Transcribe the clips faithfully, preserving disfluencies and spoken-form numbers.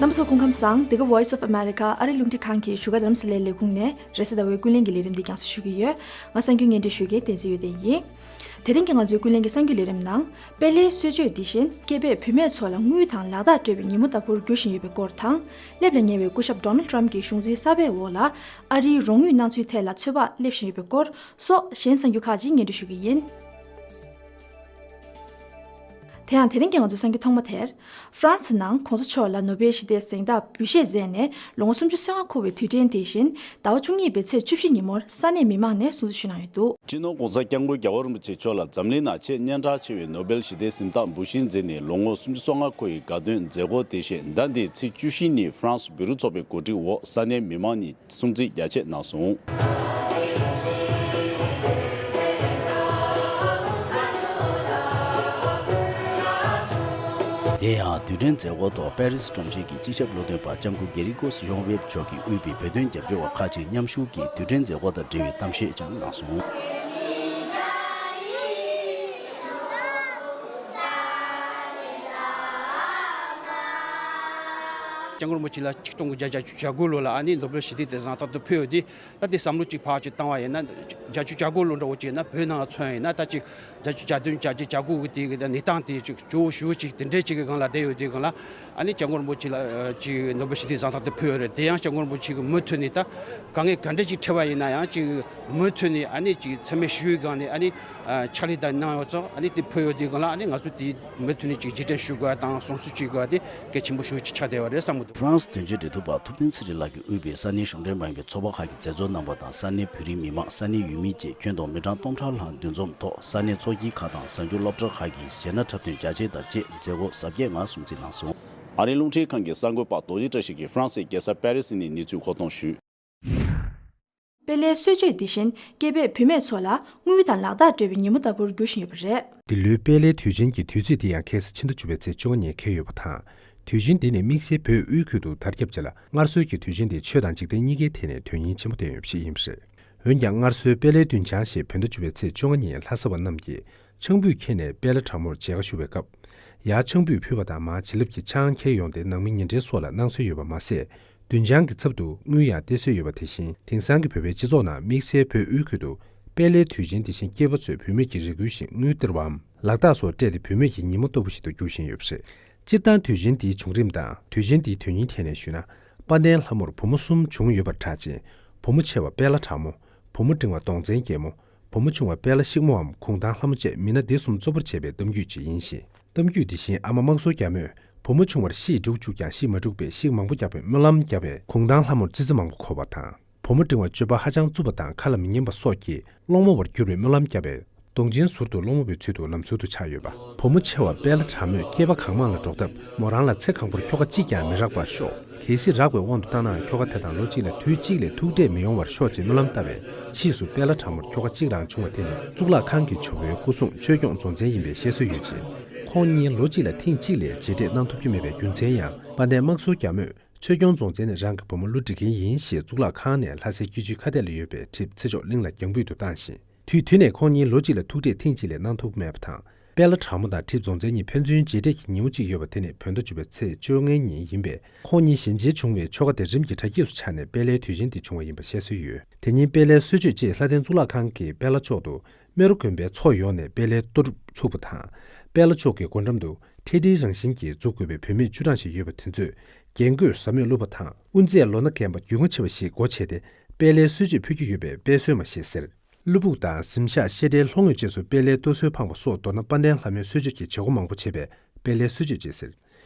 རྣམ་པ་ཚོ་སྐུ་ཁམས་བཟང་། འདི་ག་Voice of America ཨ་རི་རླུང་འཕྲིན་ཁང་གི་བཞུགས་སྒར་རྡ་རམ་ས་ལའི་ལས་ཁུངས་ནས་རེས་གཟའ་ཟླ་བའི་ཀུན་གླེང་གི་ལས་རིམ་འདི་རྒྱང་སྲིང་ཞུ་གི་ཡོད། ང་གསར་འགོད་བརྙན་འཕྲིན་ཞུ་མཁན་བསྟན་འཛིན་ཡོན་ཏན་ཡིན། དེ་རིང་གི་ང་ཚོའི་ཀུན་གླེང་གི་གསར་འགྱུར་ལས་རིམ་ནང་། དཔལ་ལྷའི་གསོལ་མཆོད་འདི་བཞིན་སྐྱེས་པས་བུད་མེད་ཚོ་ལ་དངུལ་དང་ལག་རྟགས་སྤྲོད་པའི་ཉིན་མོ་ལྟ་བུར་འགྱུར་བཞིན་ཡོད་པའི་སྐོར་དང་། སླེབས་ལ་ཉེ་བའི་སྐུ་ཞབས་Donald Trump གྱི་གཞུང་འཛིན་གསར་པའི་འོག་ལ་ཨ་རིའི་རོགས་དངུལ་གནང་ཚུལ་ཐད་ལ་ཚོད་དཔག་སླེབས་བཞིན་ཡོད་པའི་སྐོར་སོགས་གཞན་གསར་འགྱུར་ཁག་ཅིག་སྙན་སྒྲོན་ཞུ་གི་ཡིན། དེ་ཡང་དེ་རིང་གི་ང་ཚོའི་གསར་འགྱུར་ཐོག་མ་དེར། ཧྥ་རན་སི་ནང་གོང་ས་མཆོག་ལ་ནོ་བེལ་ཞི་བདེའི་གཟེངས་རྟགས་འབུལ་བཞེས་མཛད་ནས་ལོ་ངོ་སུམ་ཅུ་སོ་ལྔ་འཁོར་བའི་དུས་དྲན་དེ་བཞིན་ཟླ་བ་བཅུ་གཉིས་པའི་ཚེས་བཅུ་བཞི་ཉིན་མོར་ས་གནས་མི་མང་ནས་སྲུང་བརྩི་ཞུས་གནང་ཡོད་འདུག་སྤྱི་ནོར་༸གོང་ས་༸སྐྱབས་མགོན་རྒྱལ་བ་རིན་པོ་ཆེ་མཆོག་ལ་འཛམ་གླིང་ནང་ཆེས་སྙན་གྲགས་ཆེ་བའི་ནོ་བེལ་ཞི་བདེའི་གཟེངས་རྟགས་འབུལ་བཞེས་མཛད་ནས་ལོ་ངོ་སུམ་ཅུ་སོ་ལྔ་འཁོར་བའི་དགའ་སྟོན་མཛད་སྒོ་དེ་བཞིན་ཟླ་འདིའི་ཚེས་བཅུ་བཞི་ཉིན་ཧྥ་རན་སི་བེ་རུ་ཚོགས་པའི་གོ་སྒྲིག་འོག་ས་གནས་མི་མང་ནས་སྲུང་བརྩི་རྒྱ་ཆེ་གནང་སོང་། དེ་ཡང་དུས་དྲན་མཛད་སྒོའི་ཐོག་པེ་རི་སི་གྲོང་ཁྱེར་གྱི་སྤྱི་ཁྱབ་བློ་འདོན་པ་ལྕམ་སྐུ་གེ་རི་ཀོས་ཇོན་ཝེབ་མཆོག་གིས་དབུས་པའི་བོད་དོན་རྒྱབ་སྐྱོར་བ་ཁག་ཅིག་མཉམ་ཞུགས་ཀྱིས་དུས་དྲན་མཛད་སྒོ་དང་འབྲེལ་བའི་གཏམ་བཤད་ཀྱང་གནང་སོང་། སྐྱབས་མགོན་རིན་པོ་ཆེ་ལ་ཆིག་སྟོང་དགུ་བརྒྱ་བརྒྱད་ཅུ་གྱ་དགུ་ལོ་ལ་ཨ་ནི་ནོ་བེལ་ཞི་བདེའི་གཟེངས་རྟགས་དེ་ཕུལ་ཡོད་དེ། ད་དེ་བསམ་བློ་གཅིག་ཕར་གཅིག་བཏང་བ་ཡིན་ན། བརྒྱད་ཅུ་གྱ་དགུ་ལོ་འདྲ་བོ་ཅིག་ཡིན་ན་བོད་ནང་མཚོན་ཡིན་ན་ད་ཅིག་བརྒྱད་ཅུ་གྱ་བདུན་གྱ་བརྒྱད་གྱ་དགུ་གི་དེ་གི་ད་གནས་སྟངས་དེ་ཅིག་ཇོ་བོ་ཞུ་ཅིག་དེ་འདྲས་ཅིག་གི་སྒང་ལ་བསྡད་ཡོད་དེ་སྒང་ལ། ཨ་ནི་སྐྱབས་མགོན་རིན་པོ་ཆེ་ལ་ཅིག་ནོ་བེལ་ཞི་བདེའི་གཟེངས་རྟགས་དེ་ཕུལ་ཡོད་རེད། དེ་ཡང་སྐྱབས་མགོན་རིན་པོ་ཆེ་གི་མུ་མཐུད་ནས་ད་དཀའ་ངལ་ག་འདྲས་ཅིག་འཕྲད་པ་ཡིན་ན་ཡང་ཅིག་མུ་མཐུད་ནས་ཨ་ནི་ཅིག་མཚན་སྨད་ཞུ་ཡི་སྒང་ནས་ཨ་ནི་ཕྱག་ལས་ད་གནང་ཡོད་ཙང་ཨ་ནི་དེ་ཕུལ་ཡོད་དེ་སྒང་ལ་ཨ་ནི་ང་ཚོ་དེ་མུ་མཐུད་ནས་ཅིག་རྗེས་དྲན་ཞུ་དགོས་པ་དང་སྲུང་བརྩི་བྱེད་དགོས་པ་དེ་གལ་ཆེན་པོ་ཞེ་པོ་ཅིག་ཆགས་བསྡད་པ་རེད་བསམ་གི་འདུག་ཧྥ་རན་སི་དོན་གཅོད་འབྲེལ་གཏུག་པ་ཐུབ་བསྟན་ཚེ་རིང་ལགས་ཀྱིས་དབུས་པའི་ས་གནས་གཞུང་འབྲེལ་མ་ཡིན་པའི་ཚོགས་པ་ཁག་གི་མཛད་གཙོ་རྣམ་པ་དང་ས་གནས་བོད་རིགས་མི་མང་ས་གནས་ཡུལ་མི་བཅས་ཁྱོན་བསྡོམས་མི་གྲངས་སྟོང་ཕྲག་ལྷག་འདུ་འཛོམས་ཐོག་ས་གནས་ཚོགས་སྐྱིད་ཁག་དང་གཟའ་མཇུག་སློབ་གྲྭ་ཁག་གི་གཞས་སྣ་འཁྲབ་སྟོན་རྒྱ་ཆེ་དང་བཅས་མཛད་སྒོ་གཟབ་རྒྱས་ངང་སྲུང་བརྩི་གནང་སོང་། ཨ་རིའི་རླུང་འཕྲིན་ཁང་གི་གསར་འགོད་པ་རྡོ་རྗེ་བཀྲ་ཤིས་ཀྱིས་ཧྥ་རན་སིའི་རྒྱལ་ས་པེ་རི་སི་ནས་གནས་ཚུལ་མཁོ་གཏོང་ཞུས། དཔལ་ལྷའི་གསོལ་མཆོད་འདི་བཞིན་སྐྱེས་པས་བུད་མེད་ཚོ་ལ་དངུལ་དང་ལག་རྟགས་སྤྲོད་པའི་ཉིན་མོ་ལྟ་བུར་འགྱུར་བཞིན་ཡོད་པ་རེད། འདི་ལོའི་དཔལ་ལྷའི་དུས་ཆེན་གྱི་དུས་ཚིགས་དེ་ཡང་ཁ་སང་ཕྱི་ཟླ་བཅུ་པའི་ཚེས་བཅོ་ལྔ་ཉིན་འཁེལ་ཡོད་པ་དང་། དུས་ཆེན་འདི་ནི་དམིགས་བསལ་བོད་དབུས་ཁུལ་དུ་དར་ཁྱབ་ཆེ་ལ་སྔར་སྲོལ་གྱི་དུས་ཆེན་དེ་ཆོས་དང་འཇིག་རྟེན་གཉིས་ཀའི་ཐད་ནས་དོན་སྙིང་ཆེན་པོ་ལྡན་ཡོད་པ་ཞིག་ཡིན་པ་རེད། འོན་ཀྱང་སྔར་སྲོལ་དཔལ་ལྷའི་བདུན་ཕྱག་ཞེས་བོད་ཟླ་བཅུ་པའི་ཚེས་བཅོ་ལྔ་ཉིན་ལྷ་ས་བ་རྣམས་ཀྱིས་ཆང་ཕུད་ཁྱེར་ནས་དཔལ་ལྷ་དྲང་མོར་མཇལ་ཁ་ཞུ་བའི་སྐབས། ཡར་ཆང་ཕུད་ཕུལ་བ་དང་མར་བྱིན་རླབས་ཀྱི་ཆང་ཁྱེར་ཡོང་སྟེ་ནང་མི་ཉེ་འབྲེལ་སོགས་ལ་གནང་སྲོལ་ཡོད་པ་མ་ཟད། བདུན་ཕྱག་གི་ཚབ་ཏུ་དངུལ་ཡང་སྟེར་སྲོལ་ཡོད་པ་དེ་བཞིན་དེང་སང་གི་བོད་པའི་སྤྱི་ཚོགས་ནང་དམིགས་བསལ་བོད་དབུས་ཁུལ་དུ་དཔལ་ལྷའི་དུས་ཆེན་དེ་བཞིན་སྐྱེས་པ་ཚོས་བུད་མེད་ཀྱི་རེ་སྐུལ་བཞིན་དངུལ་སྟེར་བའམ་ལག་རྟགས་སོགས་སྤྲད་དེ་བུད་མེད་ཀྱི་ཉིན་མོ་ལྟ་བུ་ཞིག་ཏུ་འགྱུར་བཞིན་ཡོད་པ་རེད། སྤྱིར་བཏང་དུས་ཆེན་འདིའི་བྱུང་རིམ་དང་དུས་ཆེན་འདིའི་དོན་སྙིང་ཐད་ནས་ཞུས་ན། དཔལ་ལྡན་ལྷ་མོར་བུ་མོ་གསུམ་བྱུང་ཡོད་པར་གྲགས་ཅིང་། བུ་མོ་ཆེ་བ་དཔལ་ལྷ་དྲང་མོ། བུ་མོ་འབྲིང་བ་གདོང་བཙན་རྒྱལ་མོ། བུ་མོ་ཆུང་བ་དཔལ་ལྷ་ཤིང་མོའམ་གུང་ཐང་ལྷ་མོ་བཅས་མི་སྣ་འདི་གསུམ་གཙོ་བོར་བྱས་པའི་གཏམ་རྒྱུད་ཅིག་ཡིན་ཞིང་། གཏམ་རྒྱུད་འདི་བཞིན་ཨ་མ་དམག་ཟོར་རྒྱ་མོས་བུ་མོ་ཆུང་བར་ཤིས་འབྲུག་བཅུག་ཀྱང་ཤིས་མ་འགྲུབ་པས་ཤིག་མང་པོ་བརྒྱབ་པའི་སྨོན་ལམ་བརྒྱབ་པས་གུང་ཐང་ལྷ་མོར་ཙི་ཙི་མང་པོ་འཁོར་བ་དང་། བུ་མོ་འབྲིང་བ་སྤྱོད་པ་ཧ་ཅང་རྩུབ་པ་དང་ཁ་ལ་མི་ཉན་པ་སོགས་ཀྱིས་སློང་མོ་བར་གྱུར་པའི་སྨོན་ལམ་བརྒྱབ་པས་གདོང་ཅན་ཟུར་དུ་སློང་མོ་བའི་ཚུལ་དུ་ལམ་ཟུར་དུ་ཆགས་ཡོད་པ། བུ་མོ་ཆེ་བ་དཔལ་ལྷ་དྲང་མོས་སྐྱེས་པ་གང་མང་ལ་འགྲོགས་སྟབས་མོ་རང་ལ་ཚེ་གང་པོར་ཁྱོ་ག་གཅིག་ཀྱང་མི་རག་པར་ཤོག་གལ་སྲིད་རག་པའི་དབང་དུ་བཏང་ནའང་ཁྱོ་ག་དེ་དང་ལོ་གཅིག་ལ་དུས་གཅིག་ལས་ཐུག་འཕྲད་མི་ཡོང་བར་ཤོག་ཅེས་སྨོན་ལམ་བཏབ་པས་ཕྱིས་སུ་དཔལ་ལྷ་དྲང་མོར་ཁྱོ་ག་གཅིག་རང་བྱུང་བ་དེ་ནི་གཙུག་ལག་ཁང་གི་ཇོ་བོའི་སྐུ་སྲུང་ཆོས་སྐྱོང་རྫོང་བཙན་ཡིན་པའི་བཤད་སྲོལ་ཡོད་ཅིང་། ཁོང་གཉིས་ལོ་གཅིག་ལ་ཐེངས་གཅིག་ལས་མཇལ་འཕྲད་གནང་ཐུབ་ཀྱི་མེད་པའི་རྒྱུ་མཚན་ཡང་དཔལ་ལྡན་དམག་ཟོར་རྒྱ་མོས་ཆོས་སྐྱོང་རྫོང་བཙན་ནི་རང་གི་བུ་མོ་བློ་འདྲི་མཁན་ཡིན་ཞེས་གཙུག་ལག་ཁང་ནས་ལྷ་སའི་སྐྱིད་ཆུའི་ཁ་གཏད་ལ་ཡོད་པའི་གྲིབ་ཚེ་མཆོག་གླིང་ལ་རྒྱང་འབུད་དུ་བཏང་ཞིང་། དུས་དུས་ནས་ཁོང་གཉིས་ལོ་གཅིག་ལ་ཐུག་འཕྲད་ཐེངས་གཅིག་ལས་གནང་ཐུབ་མེད་པ་དང་། དཔལ་ལྷ་དྲང་མོ་དང་གྲིབ་རྫོང་བཙན་གཉིས་ཕན་ཚུན་མཇལ་འཕྲད་ཀྱི་ཉིན་མོ་གཅིག་ཡོད་པ་དེ་ནི་བོད་ཟླ་བཅུ་པའི་ཚེས་བཅོ་ལྔའི་ཉིན་ཡིན་པས། ཁོང་གཉིས་ཞལ་མཇལ་བྱུང་བའི་ཆོ་ག་དེ་རིམ་གྱིས་གྲ་རྒྱས་སུ་ཆགས་ནས་དཔལ་ལྷའི་དུས་ཆེན་འདི་བྱུང་བ་ཡིན་པ་བཤད་སྲོལ་ཡོད། དེ་ཉིན་དཔལ་ལྷའི་གསོལ་མཆོད་ཅེས་ལྷ་ལྡན་གཙུག་ལག་ཁང་གི་དཔལ་ལྷ་མཆོག་ཏུ་སྨན་རི་དགོན་པའི་ཚོགས་ཡོངས་ནས་དཔལ་ལྷའི་གཏོར་སྒྲུབ་ཚུགས་པ་དང་། དཔལ་ལྷ་མཆོག་གི་སྒོ་འགྲམ་དུ་འཕྲེད་སྦྲེལ་རང་བཞིན་གྱིས་འཛུགས་དགོས་པའི་བུད་མེད་བཅུ་གྲངས་ཤིག་ཡོད་པ་དེ་ཚོས་རྒྱན་གོས་ཟབ་མོས་བཀླུབས་པ་དང་དབུ་མཛད་ལོ་ན་རྒན་པ་རྒྱུས་མངའ་ཆེ་བ་ཞིག་སྒོ་ཕྱེ་སྟེ་དཔལ་ལྷའི་གསོལ་མཆོད་ཕུལ་གྱི་ཡོད་པའི་དཔལ་གསོལ་མ་ཞེས་ཟེར། བླུ་སྦུག་དང་གཟིམ་ཤག་བཤད་གྲྭའི་ལྷོ་ངོས་བཅས་སུ་དཔལ་ལྷའི་གཏོར་གསོལ་འཕངས་པ་སོགས་མདོར་ན་དཔལ་ལྡན་ལྷ་མོའི་གསོལ་མཆོད་ཀྱི་བྱེད་སྒོ་མང་པོ་བྱས་པས་དཔལ་ལྷའི་གསོལ་མཆོད་ཅེས་ཟེར།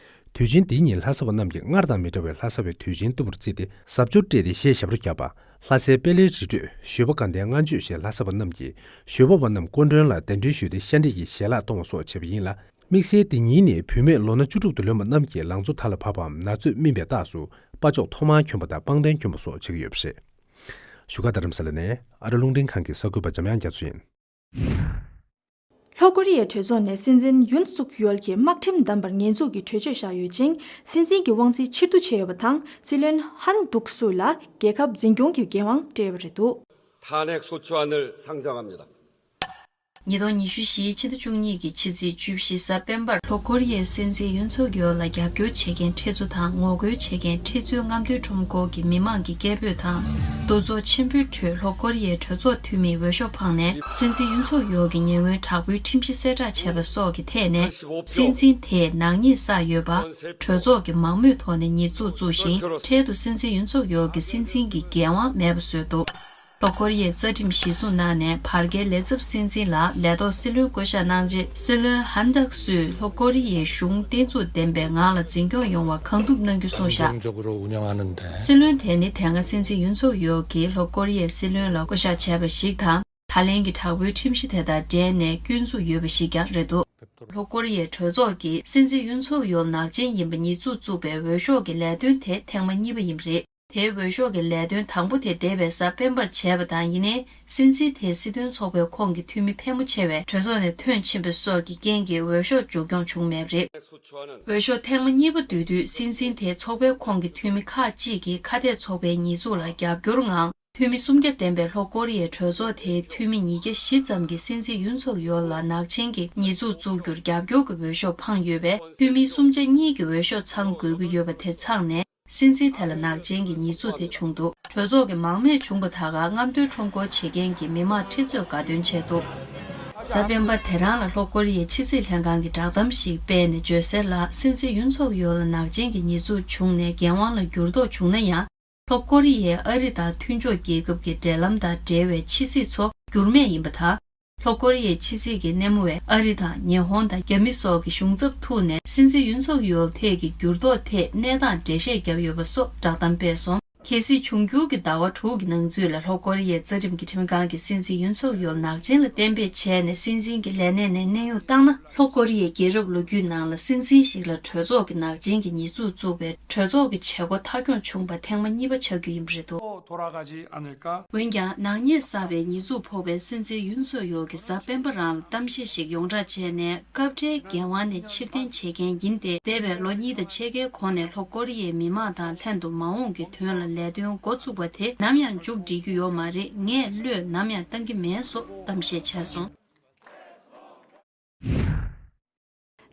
དུས་ཆེན་འདིའི་ཉིན་ལྷ་ས་བ་རྣམས་ཀྱིས་སྔར་དང་མི་འདྲ་བའི་ལྷ་ས་བའི་དུས་ཆེན་ལྟ་བུར་བརྩིས་ཏེ་གཟབ་མཆོར་སྤྲས་ཏེ་གཞས་ཞབས་བྲོ་བརྒྱབ་པ། ལྷ་སའི་དཔལ་ལྷའི་རི་ཁྲོད་ཞོལ་པ་དགའ་ལྡན་ལྔ་མཆོད་ཞེས་ལྷ་ས་བ་རྣམས་ཀྱིས་ཞོལ་པ་བ་རྣམས་སྐུ་མགྲོན་ལ་གདན་འདྲེན་ཞུས་ཏེ་ཤ་འདྲེས་ཀྱི་ཞལ་ལག་གཏོང་བ་སོགས་བྱས་པ་ཡིན་ལ། དམིགས་བསལ་འདི་ཉིན་ནི་བུད་མེད་ལོ་ན་བཅུ་དྲུག་ཏུ་ལོན་པ་རྣམས་ཀྱིས་ལང་ཚོ་མཐའ་ལ་བབས་པའམ་ན་ཚོད་སྨིན་པའི་རྟགས་སུ་པ་ཅོག་ཐོག་མར་གྱོན་པ་དང་པང་གདན་གྱོན་པ་སོགས་བྱེད་ཀྱི་ཡོད་པ་རེད། བཞུགས་སྒར་རྡ་རམ་ས་ལ་ནས་ཨ་རི་རླུང་འཕྲིན་ཁང་གི་གསར་འགོད་པ་འཇམ་དབྱངས་རྒྱ་མཚོ་ཡིན། ལྷོ་ཀོ་རི་ཡའི་གྲོས་ཚོགས་ནས་སྲིད་འཛིན་ཡུན་སུག་ཡོལ་གྱི་དམག་ཁྲིམས་བསྡམས་པར་ཉེས་འཛུགས་ཀྱི་གྲོས་ཆོད་བཞག་ཡོད་ཅིང་། སྲིད་འཛིན་གྱི་དབང་ཚད་ཕྱིར་བསྡུ་བྱས་ཡོད་པ་དང་། སྲིད་བློན་ཧན་ཏུག་སུ་ལ་རྒྱལ་ཁབ་འཛིན་སྐྱོང་གི་འགན་དབང་སྤྲད་ཡོད་པ་རེད་འདུག 탄핵 소추안을 상정합니다. ཉིས་སྟོང་ཉི་ཤུ་བཞི་ཕྱི་ཟླ་བཅུ་གཉིས་ཀྱི་ཕྱི་ཚེས་བཅུ་བཞི་གཟའ་སྤེན་པར། ལྷོ་ཀོ་རི་ཡའི་སྲིད་འཛིན་ཡུན་སུག་ཡོལ་ལ་རྒྱབ་སྐྱོར་བྱེད་མཁན་ཁྲི་ཚོ་དང་ངོ་རྒོལ་བྱེད་མཁན་ཁྲི་ཚོའི་རྔམ་སྟོན་ཁྲོམ་སྐོར་གྱི་མི་མང་གི་སྐད་འབོད་དང་། འདུ་ཚོགས་ཆེན་པོའི་ཁྲོད་ལྷོ་ཀོ་རི་ཡའི་གྲོས་ཚོགས་འཐུས་མིས་འོས་ཤོག་འཕངས་ནས། སྲིད་འཛིན་ཡུན་སུག་ཡོལ་གྱི་ཉེ་སྔོན་དྲག་པོའི་ཁྲིམས་གཞི་གསལ་བསྒྲགས་བྱས་པ་སོགས་ཀྱི་ཐད་ནས། སྲིད་འཛིན་དེས་ནག་ཉེས་བསགས་ཡོད་པ། གྲོས་ཚོགས་ཀྱི་མང་མོས་ཐོག་ནས་ཉེས་འཛུགས་བཙུགས་ཤིང་། འཕྲལ་དུ་སྲིད་འཛིན་ཡུན་སུག་ཡོལ་གྱི་སྲིད་འཛིན་གྱི་འགན་དབང་མེད་པ་བཟོས་འདུག་ལྷོ་ཀོ་རི་ཡའི་རྩ་ཁྲིམས་གཞིར་བཟུང་གནང་ནས། བར་བརྒལ་ལས་ཚབ་སྲིད་འཛིན་ལ་ལས་ཐོག་སྲིད་བློན་བསྐོ་གཞག་གནང་རྗེས། སྲིད་བློན་ཧན་ཌག་སུས་ལྷོ་ཀོ་རི་ཡའི་གཞུང་བརྟན་ཚུགས་ལྡན་པའི་ངང་ལ་འཛིན་སྐྱོང་ཡོང་བར་གང་ཐུབ་གནང་རྒྱུ་གསུངས་བཞག་སྲིད་བློན་དེ་ནི་དེ་སྔ་སྲིད་འཛིན་ཡུན་སུག་ཡོལ་གྱིས་ལྷོ་ཀོ་རི་ཡའི་སྲིད་བློན་ལ་བསྐོ་གཞག་བྱས་པ་ཞིག་དང་། ད་ལན་གྱི་དྲག་པོའི་ཁྲིམས་གཞི་དེ་དང་འབྲེལ་ནས་སྐྱོན་འཛུགས་ཡོད་པ་ཞིག་ཀྱང་རེད་འདུག་ལྷོ་ཀོ་རི་ཡའི་གྲོས་ཚོགས་ཀྱིས་སྲིད་འཛིན་ཡུན་སུག་ཡོལ་ནག་ཅན་ཡིན་པ་ཉེས་འཛུགས་བཙུགས་པའི་འོས་ཤོག་གི་ལས་དོན་དེ་ཐེངས་མ་གཉིས་པ་ཡིན་པ་རེད། དེའི་འོས་ཤོག་གི་ལས་དོན་དང་པོ་དེ་འདས་པའི་གཟའ་སྤེན་པར་བྱས་པ་དང་། ཡིན་ནའི། སྲིད་འཛིན་དེས་སྲིད་དོན་ཚོགས་པའི་ཁོངས་ཀྱི་འཐུས་མི་ཕལ་མོ་ཆེ་བས་གྲོས་ཚོགས་ནས་ཐོན་ཕྱིན་པ་སོགས་ཀྱི་རྐྱེན་གྱིས་འོས་ཤོག་མཇུག་སྐྱོང་བྱུང་མེད་པ་རེད། འོས་ཤོག་ཐེངས་མ་གཉིས་པ་བསྡུ་དུས། སྲིད་འཛིན་དེས་ཚོགས་པའི་ཁོངས་ཀྱི་འཐུས་མི་ཁག་ཅིག་གིས་ཁ་གཏད་ཚོགས་པའི་ཉེས་འཛུགས་ལ་རྒྱབ་སྐྱོར་ངང་། འཐུས་མི་སུམ་བརྒྱ་ལྡན་པའི་ལྷོ་ཀོ་རི་ཡའི་གྲོས་ཚོགས་དེའི་འཐུས་མི་ཉིས་བརྒྱ་བཞི་ཙམ་གྱིས་སྲིད་འཛིན་ཡུན་སུག་ཡོལ་ལ་ནག་ཅན་གྱི་ཉེས་འཛུགས་བཙུགས་རྒྱུར་རྒྱབ་སྐྱོར་གྱི་འོས་ཤོག་འཕངས་ཡོད་པས། འཐུས་མི་སུམ་ཆ་གཉིས་ཀྱི་འོས་ཤོག་ཚང་དགོས་ཀྱི་ཡོད་པ་དེ་ཚང་ནས། སྲིད་འཛིན་དེ་ལ་ནག་ཅན་གྱི་ཉེས་འཛུགས་དེ་བྱུང་འདུག་གྲོས་ཚོགས་ཀྱི་མང་མོས་བྱུང་བ་དག་ག་རྔམ་སྟོན་ཁྲོམ་སྐོར་བྱེད་མཁན་གྱི་མི་མང་ཁྲི་ཚོས་དགའ་སྟོན་བྱས་འདུག་གཟའ་སྤེན་པ་དེ་རང་ལ་ལྷོ་ཀོ་རི་ཡའི་ཕྱི་སྲིད་ལྷན་ཁང་གིས་བསྒྲགས་གཏམ་ཞིག་སྤེལ་ནས་བརྗོད་གསལ་ལ། སྲིད་འཛིན་ཡུན་སུག་ཡོལ་ལ་ནག་ཅན་གྱི་ཉེས་འཛུགས་བྱུང་ནས་འགན་དབང་ལ་འགྱུར་ལྡོག་བྱུང་ན་ཡང་། ལྷོ་ཀོ་རི་ཡས་ཨ་རི་དང་མཐུན་ཕྱོགས་རྒྱལ་ཁབ་ཀྱི་འབྲེལ་ལམ་དང་འབྲེལ་བའི་ཕྱི་སྲིད་ཚོ་འགྱུར་མེད་ཡིན་པ་དང་། ལྷོ་ཀོ་རི་ཡའི་ཕྱི་སྲིད་ཀྱི་སྣེ་མོ་བས་ཨ་རི་དང་ཉི་ཧོང་དང་རྒྱ་མི་སོགས་ཀྱི་གཞུང་ཚབ་ཐུག་ནས། སྲིད་འཛིན་ཡུན་སུག་ཡོལ་ཐད་ཀྱི་འགྱུར་ལྡོག་ཐད་གནས་སྟངས་འགྲེལ་བཤད་བརྒྱབ་ཡོད་པ་སོགས་བསྒྲགས་གཏམ་སྤེལ་སོང་། གལ་སྲིད་འབྱུང་འགྱུར་གྱི་ཟླ་བ་དྲུག་གི་ནང་ཚུད་ལ་ལྷོ་ཀོ་རི་ཡའི་རྩ་ཁྲིམས་ཀྱི་ཁྲིམས་ཁང་གིས་སྲིད་འཛིན་ཡུན་སུག་ཡོལ་ནག་ཅན་ལ་གཏན་འབེབས་བྱས་ནས་སྲིད་འཛིན་གྱི་ལས་གནས་ནས་གནས་དབྱུང་བཏང་ན། ལྷོ་ཀོ་རི་ཡའི་རྒྱལ་རབས་ལོ་རྒྱུས་ནང་ལ་སྲིད་འཛིན་ཞིག་ལ་གྲོས་ཚོགས་ཀྱི་ནག་ཅན་གྱི་ཉེས་འཛུགས་བཙུགས་པའི་གྲོས་ཚོགས་ཀྱི་བྱེད་སྒོ་མཐའ་འཁྱོངས་བྱུང་བ་ཐེངས་མ་གཉིས་པ་ཆགས་རྒྱུ་ཡིན་པ་རེད་འདུག་འོན་ཀྱང་། ནག་ཉེས་བསགས་པའི་ཉེས་འཛུགས་ཕོག་པའི་སྲིད་འཛིན་ཡུན་སུག་ཡོལ་གྱིས་གཟའ་སྤེན་པ་རང་ལ་གཏམ་བཤད་ཞིག་ཡོངས་བསྒྲགས་བྱས་ནས། སྐབས་འཕྲལ་འགན་དབང་ནས་ཕྱིར་འཐེན་བྱེད་མཁན་ཡིན་ཏེ། འདས་པའི་ལོ་གཉིས་དང་ཕྱེད་ཀའི་གོང་ནས་ལྷོ་ཀོ་རི་ཡའི་མི་མང་དང་ལྷན་དུ་མ་འོངས་ཀྱི་དོན་ལ་ལས་དོན་འགོ་བཙུགས་པ་དེ་ནམ་ཡང་མཇུག་སྒྲིལ་རྒྱུ་ཡོད་མ་རེད། ངས་བློས་ནམ་ཡང་བཏང་གི་མེད་སོགས་གཏམ་བཤད་བྱས་སོང་།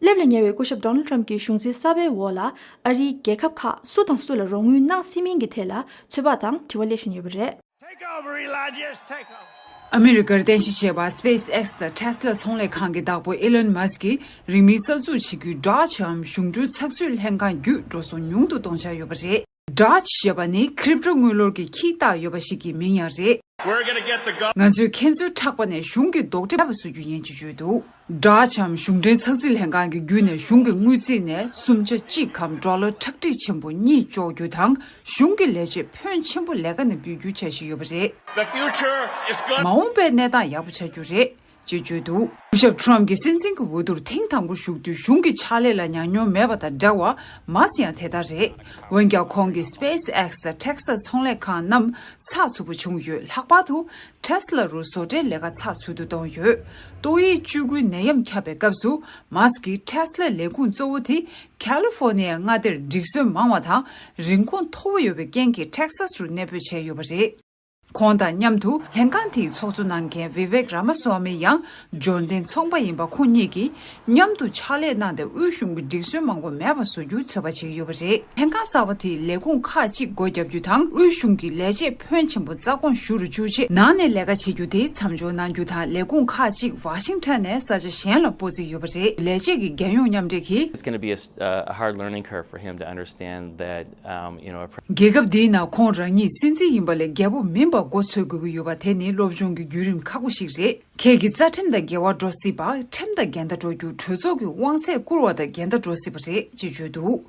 སླེབས་ལ་ཉེ་བའི་སྐུ་ཞབས་ཌོ་ནལ་ཊམ་གྱི་གཞུང་འཛིན་གསར་པའི་འོག་ལ་ཨ་རིའི་རྒྱལ་ཁབ་ཁག་སུ་དང་སུ་ལ་རོགས་དངུལ་གནང་སྲིད་མིན་གྱི་ཐད་ལ་ཚོད་དཔག་དང་དྲི་བ་སླེབས་བཞིན་ཡོད་པ་རེད། Take over, Elon. Yes, take over. ཨ་མི་རི་ཀར་རྟེན་གཞི་བྱས་པ་སི་པེ་སི་ཨེག་སི་དང་ཊེ་སི་ལ་ཚོང་ལས་ཁང་གི་བདག་པོ་ཨི་ལོན་མཱ་སི་ཀྱིས་རིང་མིན་གསར་འཛུགས་བྱེད་རྒྱུའི་ཌོཇ་འམ་གཞུང་གྲོན་ཚགས་ཚུད་ལྷན་ཁང་བརྒྱུད་འགྲོ་སོང་ཉུང་དུ་གཏོང་འཆར་ཡོད་པ་རེད། ཌོཇ་ཞེས་པ་ནི་ཁི་རིབ་ཊོ་དངུལ་ལོར་གྱི་ཁྱི་བཏགས་ཡོད་པ་ཞིག་གི་མིང་ཡང་རེད། We're gonna get the gov- ང་ཚོས་ཁྱེད་ཚོའི་ཕྲག་པ་ནས་གཞུང་གི་རྡོག་ཁྲེས་མེད་པ་བཟོ་རྒྱུ་ཡིན་ཅེས་བརྗོད་འདུག་ཌོཇ་འམ་གཞུང་འབྲེལ་ཚགས་ཚུད་ལྷན་ཁང་གི་བརྒྱུད་ནས་གཞུང་གི་དངུལ་རྩིས་ནས་སུམ་ཆ་གཅིག་གམ་ཌོ་ལར་ཁྲག་ཁྲིག་ཆེན་པོ་གཉིས་གཅོག་རྒྱུ་དང་། གཞུང་གི་ལས་བྱེད་ཕོན་ཆེན་པོ་ལས་ཀ་ནས་འབུད་རྒྱུའི་འཆར་གཞི་ཡོད་པ་རེད། The future is good. མ་འོངས་པའི་གནས་སྟངས་ཡག་པོ་ཆགས་རྒྱུ་རེད། ཅེས་བརྗོད་འདུག་སྐུ་ཞབས་ཊམ་གྱིས་སྲིད་འཛིན་གྱི་འོས་བསྡུར་ཐེངས་དང་པོར་ཞུགས་དུས་གཞུང་གི་ཕྱག་ལས་ལ་ཉམས་མྱོང་མེད་པ་དང་འདྲ་བར་མཱ་སི་ཀྱང་དེ་ལྟར་རེད། འོན་ཀྱང་ཁོང་གིས་སི་པེ་སི་ཨེག་སི་དང་ཊེ་སི་ལ་ཚོང་ལས་ཁང་རྣམས་ཚགས་ཚུད་པོ་བྱུང་ཡོད། ལྷག་པར་དུ་ཊེ་སི་ལ་རུ་བཟོ་གྲྭའི་ལས་ཀ་ཚགས་ཚུད་དུ་གཏོང་ཡོད། ཏོག་དབྱིབས་བཅུ་དགུའི་ནད་ཡམས་ཁྱབ་པའི་སྐབས་སུ་མཱ་སི་ཀྱིས་ཊེ་སི་ལའི་ལས་ཁུངས་གཙོ་བོ་དེ་ཁ་ལི་ཧྥོར་ནི་ཡའི་མངའ་སྡེར་སྒྲིག་སྲོལ་མང་བ་དང་རིན་གོང་མཐོ་བོ་ཡོད་པའི་རྐྱེན་གྱིས་ཊེག་སཱས་རུ་གནས་སྤོས་བྱས་ཡོད་པ་རེད། ཁོང་དང་མཉམ་དུ་ལྷན་ཁང་དེའི་ཚོགས་གཙོ་གནང་མཁན་བི་ཝེག་ར་མ་སོ་ཝ་མི་ཡང་འབྱོར་ལྡན་ཚོང་པ་ཡིན་པ་ཁོང་གཉིས་ཀྱིས་མཉམ་དུ་ཕྱག་ལས་གནང་སྟེ་དབུས་གཞུང་གི་སྒྲིག་སྲོལ་མང་པོ་མེད་པ་བཟོ་རྒྱུའི་ཚོད་དཔག་བྱེད་ཀྱི་ཡོད་པ་རེད། ལྷན་ཁང་གསར་པ་དེས་ལས་ཁུངས་ཁག་ཅིག་སྒོ་བརྒྱབ་རྒྱུ་དང་། དབུས་གཞུང་གི་ལས་བྱེད་ཕོན་ཆེན་པོ་རྩ་དགོངས་ཞུ་རུ་བཅུག་ཆེད་ནང་ནས་ལས་ཀ་བྱེད་རྒྱུ་དེ་མཚམས་འཇོག་གནང་རྒྱུ་དང་། ལས་ཁུངས་ཁག་ཅིག་ཝ་ཤིང་ཊོན་ནས་ས་ཆ་གཞན་ལ་སྤོ་རྩིས་ཡོད་པ་རེད། ལས་བྱེད་ཀྱི་རྒྱལ་ཡོངས་མཉམ་འབྲེལ་གྱིས། It's gonna be a, s- uh, a hard learning curve for him to understand that, um, you know, a pre- རྒྱལ་ཁབ་འདིའི་ནང་ཁོང་རང་ཉིད་སྲིད་འཛིན་ཡིན་པ་ལས་རྒྱལ་པོ་མིན་པ་མགོ་འཚོས་དགོས་ཀྱི་ཡོད་པ་དེ་ནི་སློབ་སྦྱོང་གི་བརྒྱུད་རིམ་ཁག་པོ་ཞིག་རེད། ཁྱེད་ཀྱི་རྩ་ཁྲིམས་དང་འགལ་བ་འགྲོ་སྲིད་པ། ཁྲིམས་དང་འགལ་ཟླ་འགྲོ་རྒྱུ། གྲོས་ཚོགས་ཀྱི་དབང་ཚད་བསྐུར་བ་དང་འགལ་ཟླ་འགྲོ་སྲིད་པ་རེད། ཅེས་བརྗོད་འདུག་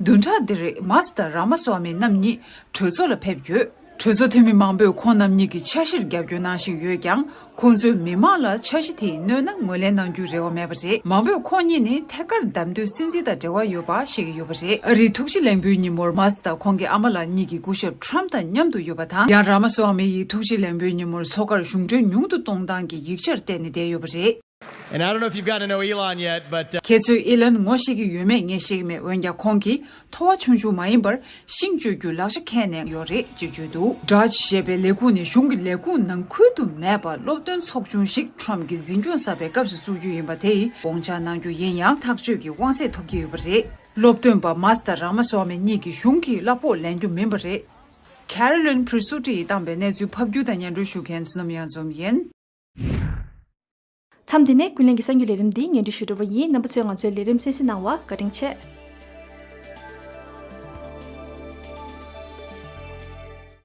བདུན་ཕྲག་འདིར་མཱ་སི་དང་ར་མ་སོ་ཝ་མི་རྣམ་གཉིས་གྲོས་ཚོགས་ལ་ཕེབས་ཡོད། གྲོས་ཚོགས་འཐུས་མི་མང་པོས་ཁོང་རྣམ་གཉིས་ཀྱི་འཆར་གཞིར་རྒྱབ་སྐྱོར་གནང་བཞིན་ཡོད་ཀྱང་། ཁོང་ཚོས་མི་མང་ལ་འཆར་གཞི་དེའི་གནོད་ན་ངོས་ལེན་གནང་རྒྱུའི་རེ་བ་མེད་པ་རེད། མང་པོས་ཁོང་གཉིས་ནི་ཐད་ཀར་བདམས་ཐོན་སྲིད་འཛིན་དང་འབྲེལ་བ་ཡོད་པ་བཤད་ཀྱི་ཡོད་པ་རེད། ཨ་རིའི་ཐུགས་རྗེ་ལེགས་འབུལ་ཉིན་མོར་མཱ་སི་དང་ཁོང་གི་ཨ་མ་ལགས་གཉིས་ཀྱིས་སྐུ་ཞབས་ཊམ་དང་མཉམ་དུ་ཡོད་པ་དང་། ཡང་ར་མ་སོ་ཝ་མི་ཡིས་ཐུགས་རྗེ་ལེགས་འབུལ་ཉིན་མོར་མཚོ་ཁར་གཞུང་གྲོན་ཉུང་དུ་གཏོང་སྟངས་ཀྱི་ཡིག་ཆར་བལྟས་ནས་བསྡད་ཡོད་པ་རེད། And I don't know if you've gotten to know Elon yet, but uh, ཁྱེད་ཚོས་ཨི་ལོན་ངོ་ཤེས་ཀྱི་ཡོད་མེད་ངས་ཤེས་ཀྱི་མེད། འོན་ཀྱང་ཁོང་གིས་ཐོ་བ་ཆུང་ཆུང་མ་ཡིན་པར་ཤིང་གཅོད་རྒྱུ་ལག་ཆ་འཁྱེར་ནས་ཡོད་རེད་ཅེས་བརྗོད་འདུག་ཌོཇ་ཞེས་པའི་ལས་ཁུངས་ནི་གཞུང་གི་ལས་ཁུངས་ནང་ཁུལ་དུ་མེད་པར་སློབ་སྟོན་ཚོགས་ཆུང་ཞིག་ཊམ་གྱིས་འཛིན་སྐྱོང་གསར་པའི་སྐབས་སུ་བཙུགས་རྒྱུ་ཡིན་པ་དེ་ཡིས་དགོངས་འཆར་གནང་རྒྱུ་ཡིན་ཡང་ཐག་གཅོད་ཀྱི་དབང་ཚད་ཐོབ་ཀྱི་ཡོད་པ་རེད། སློབ་སྟོན་པ་མཱ་སྟར་ར་མ་སོ་མི་གཉིས་ཀྱིས་གཞུང་གི་གླ་ཕོགས་ལེན་རྒྱུ་མིན་པ་རེད། ཁེ་རོ་ལིན་ཕི་རི་སུ་ཊི་ཡིས་བཏང་པའི་གནས་ཚུལ་ཕབ་སྒྱུར་དང་སྙན་སྒྲོན་ཞུ་མཁན་བསོད་ནམས་གཡང་འཛོམས་ཡིན། མཚམས་འདི་ནས་ཀུན་གླེང་གི་གསར་འགྱུར་ལས་རིམ་འདི་སྙན་སྒྲོན་ཞུ་གྲུབ་པ་ཡིན། རྣམ་པ་ཚོས་ང་ཚོའི་ལས་རིམ་གསན་གཟིགས་གནང་བར་བཀའ་དྲིན་ཆེ།